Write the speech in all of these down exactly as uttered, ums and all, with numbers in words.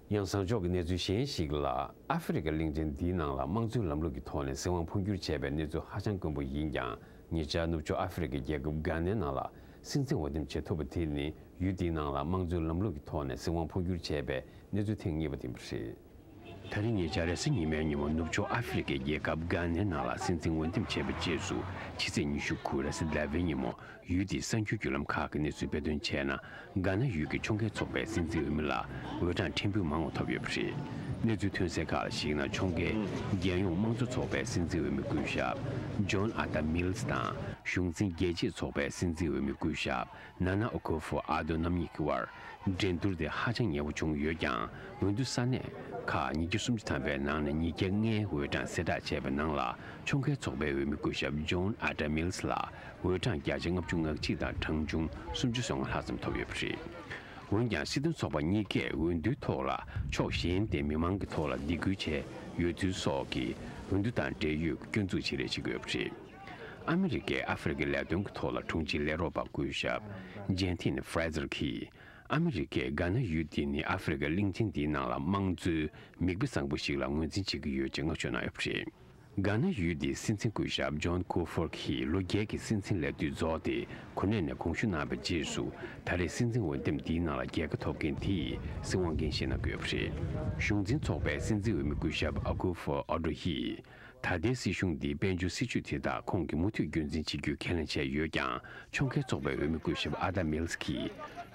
ཡང་གསང་ཕྱོགས་ཀྱི་གནས་ཚུལ་གཞན་ཞིག་ལ། ཨ་ཧྥེ་རི་ཁ་གླིང་ཆེན་འདིའི་ནང་ལ་དམངས་གཙོའི་ལམ་ལུགས་ཀྱི་ཐོག་ནས་སྲིད་དབང་འཕོ་འགྱུར་བྱས་པའི་གནས་ཚུལ་ཧ་ཅང་དཀོན་པོ་ཡིན་ཀྱང་། ཉེ་ཆར་ནུབ་ཕྱོགས་ཨ་ཧྥེ་རི་ཁའི་རྒྱལ་ཁབ་གྷ་ནའི་ནང་ལ་སྲིད་འཛིན་འོས་འདེམས་བྱེད་ཐུབ་པ་དེ་ནི། ཡུལ་འདིའི་ནང་ལ་དམངས་གཙོའི་ལམ་ལུགས་ཀྱི་ཐོག་ནས་སྲིད་དབང་འཕོ་འགྱུར་བྱས་པའི་གནས་ཚུལ་ཐེངས་གཉིས་པ་དེ་ཡིན་པ་རེད། ད་རིང་ཉེ་ཆར་རེས་གཟའ་ཉི་མའི་ཉིན་མོ། ནུབ་ཕྱོགས་ཨ་ཧྥེ་རི་ཁའི་རྒྱལ་ཁབ་གྷ་ནའི་ནང་ལ་སྲིད་འཛིན་འོས་འདེམས་བྱས་པའི་རྗེས་སུ། ཕྱི་ཚེས་ཉི་ཤུ་དགུ་རེས་གཟའ་ཟླ་བའི་ཉིན་མོ། ཡུལ་དེའི་གསར་འགྱུར་བརྒྱུད་ལམ་ཁག་གིས་གནས་ཚུལ་སྤེལ་དོན་བྱས་ན། གྷ་ན་ཡུལ་གྱི་ཕྱོགས་འགལ་ཚོགས་པའི་སྲིད་འཛིན་འོས་མི་ལ་འོས་གྲངས་ཕྲན་བུ་མང་བ་ཐོབ་ཡོད་པ་རེད། གནས་ཚུལ་ཐོན་གསལ་ཁག་ལ་གཞིགས་ན། ཕྱོགས་འགལ་རྒྱལ་ཡོངས་དམངས་གཙོ་ཚོགས་པའི་སྲིད་འཛིན་འོས་མི་སྐུ་ཞབས་ཇོན་ཨ་ཏཱ་མིལ་སི་དང་། གཞུང་འཛིན་རྒྱལ་གཅེས་ཚོགས་པའི་སྲིད་འཛིན་འོས་མི་སྐུ་ཞབས་ན་ན་ཨ་ཁུ་ཧྥོ་ཨ་དོ་རྣམ་གཉིས་ཀྱི་དབར་འགྲན་བསྡུར་དེ་ཧ་ཅང་ཉེ་བོ་བྱུང་ཡོད་ཀྱང་། འོས་བསྡུ་ས་གནས་ཁག་ཉིས་བརྒྱ་སུམ་ཅུ་ཐམ་པའི་ནང་ནས་ཉིས་བརྒྱ་ལྔའི་འོས་གྲངས་གསལ་བསྒྲགས་བྱས་པའི་ནང་ལ། ཕྱོགས་འགལ་ཚོགས་པའི་འོས་མི་སྐུ་ཞབས་ཇོན་ཨ་ཏཱ་མིལ་སི་ལ་འོས་གྲངས་བརྒྱ་ཆ་ལྔ་བཅུ་ང་གཅིག་དང་གྲངས་ཆུང་སུམ་ཅུ་སོ་ལྔ་ལྷག་ཙམ་ཐོབ་ཡོད་པ་རེད། འོན་ཀྱང་། སྲིད་དོན་ཚོགས་པ་གཉིས་ཀས་འོས་བསྡུའི་ཐོག་ལ་ཕྱོགས་གཞན་དེ་མི་མང་གི་ཐོག་ལ་སྡིགས་སྐུལ་བྱས་ཡོད་ཚུལ་སོགས་ཀྱི་འོས་བསྡུ་དང་འབྲེལ་ཡོད་སྐྱོན་འཛུགས་བྱེད་རེས་བྱེད་ཀྱི་ཡོད་པ་རེད། ཨ་མི་རི་ཀའི་ཨ་ཧྥེ་རི་ཁའི་ལས་དོན་གྱི་ཐོག་ལ་དྲུང་ཆེ་ལས་རོགས་པ་སྐུ་ཞབས་ཇན་ཐིན་ཧྥ་རེ་ཟར་གྱིས། ཨ་མི་རི་ཀས་གྷ་ན་ཡུལ་འདི་ནི་ཨ་ཧྥེ་རི་ཁ་གླིང་ཆེན་འདིའི་ནང་ལ་དམངས་གཙོའི་མིག་དཔེ་བཟང་པོ་ཞིག་ལ་ངོས་འཛིན་བྱེད་ཀྱི་ཡོད་ཅེས་བསྔགས་བརྗོད་གནང་ཡོད་པ་རེད། གྷ་ན་ཡུལ་འདིའི་སྲིད་འཛིན་སྐུ་ཞབས་ཇོན་ཀོ་ཧྥོར་གྱིས་ལོ་བརྒྱད་ཀྱི་སྲིད་འཛིན་ལས་དུས་རྫོགས་ཏེ། གོ་གནས་ནས་དགོངས་ཞུ་གནང་བའི་རྗེས་སུ། ད་རེས་སྲིད་འཛིན་འོས་འདེམས་འདིའི་ནང་ལ་རྒྱལ་ཁ་ཐོབ་མཁན་དེ་ཡི་སྲིད་དབང་འགན་བཞེས་གནང་དགོས་པ་རེད། གཞུང་འཛིན་ཚོགས་པའི་སྲིད་འཛིན་འོས་མི་སྐུ་ཞབས་ཨ་ཁུ་ཧྥོ་ཨ་ཏོ་ཡིས། ད་ལྟའི་སྲིད་གཞུང་འདིའི་དཔལ་འབྱོར་སྲིད་ཇུས་དེ་དག་ཁོང་གིས་མུ་མཐུད་རྒྱུན་འཛིན་བྱེད་རྒྱུའི་ཁས་ལེན་བྱས་ཡོད་ཀྱང་། ཕྱོགས་འགལ་ཚོགས་པའི་འོས་མི་སྐུ་ཞབས་ཨ་ཏཱ་མིལ་སི་གིས།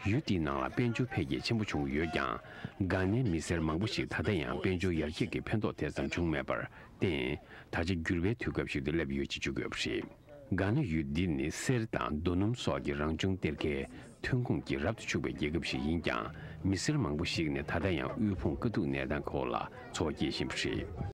ཡུལ་དེའི་ནང་ལ་དཔལ་འབྱོར་འཕེལ་རྒྱས་ཆེན་པོ་བྱུང་ཡོད་ཀྱང་། གྷ་ནའི་མི་སེར་མང་པོ་ཞིག་ད་ལྟ་ཡང་དཔལ་འབྱོར་ཡར་རྒྱས་ཀྱི་ཕན་ཐོགས་དེ་ཙམ་བྱུང་མེད་པར་བརྟེན། ད་ཆ་འགྱུར་བའི་དུས་སྐབས་ཤིག་ཏུ་སླེབས་ཡོད་ཅེས་བརྗོད་ཀྱི་ཡོད་པ་རེད། གྷ་ན་ཡུལ་འདི་ནི་གསེར་དང་རྡོ་སྣུམ་སོགས་ཀྱི་རང་བྱུང་གཏེར་ཁའི་ཐོན་ཁུངས་ཀྱིས་རབ་ཏུ་ཕྱུག་པའི་རྒྱལ་ཁབ་ཞིག་ཡིན་ཀྱང་། མི་སེར་མང་པོ་ཞིག་ནི་ད་ལྟ་ཡང་དབུལ་ཕོངས་དཀའ་སྡུག་གནས་སྟངས་འོག་ལ་འཚོ་བ་སྐྱེལ་བཞིན་པ་རེད།